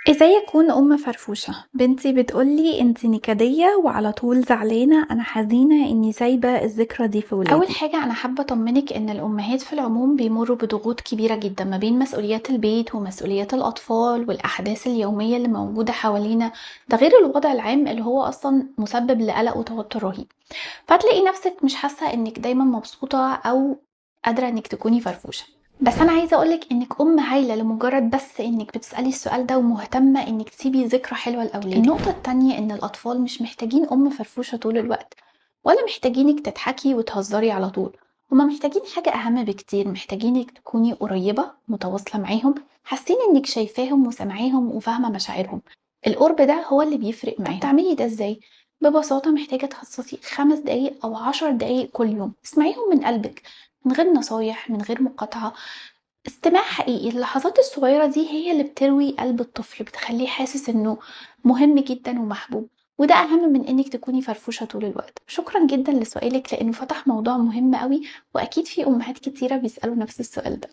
ازاي اكون ام فرفوشه؟ بنتي بتقولي انتي نكديه وعلى طول زعلانة، انا حزينة اني سايبه الذكرى دي في ولادي. اول حاجة انا حابة اطمنك ان الامهات في العموم بيمروا بضغوط كبيرة جدا ما بين مسؤوليات البيت ومسؤوليات الاطفال والاحداث اليومية اللي موجودة حوالينا، ده غير الوضع العام اللي هو اصلا مسبب لقلق وتوتر رهيب. فتلاقي نفسك مش حاسه انك دايما مبسوطة او قادرة انك تكوني فرفوشه. بس انا عايزه اقولك انك ام هايلة لمجرد بس انك بتسالي السؤال ده ومهتمه انك تسيبي ذكرى حلوة لاولادك. النقطة التانية ان الاطفال مش محتاجين ام فرفوشه طول الوقت، ولا محتاجينك تضحكي وتهزري على طول. هما محتاجين حاجة اهم بكتير، محتاجينك تكوني قريبه متواصلة معاهم، حاسين انك شايفاهم وسامعاهم وفاهمه مشاعرهم. القرب ده هو اللي بيفرق معاهم. طب تعملي ده ازاي؟ ببساطة محتاجه تخصصي 5 دقايق او 10 دقايق كل يوم، اسمعيهم من قلبك، من غير نصايح، من غير مقاطعة، استماع حقيقي. اللحظات الصغيرة دي هي اللي بتروي قلب الطفل، بتخليه حاسس انه مهم جدا ومحبوب، وده اهم من انك تكوني فرفوشة طول الوقت. شكرا جدا لسؤالك لانه فتح موضوع مهم قوي، واكيد في امهات كتيرة بيسألوا نفس السؤال ده.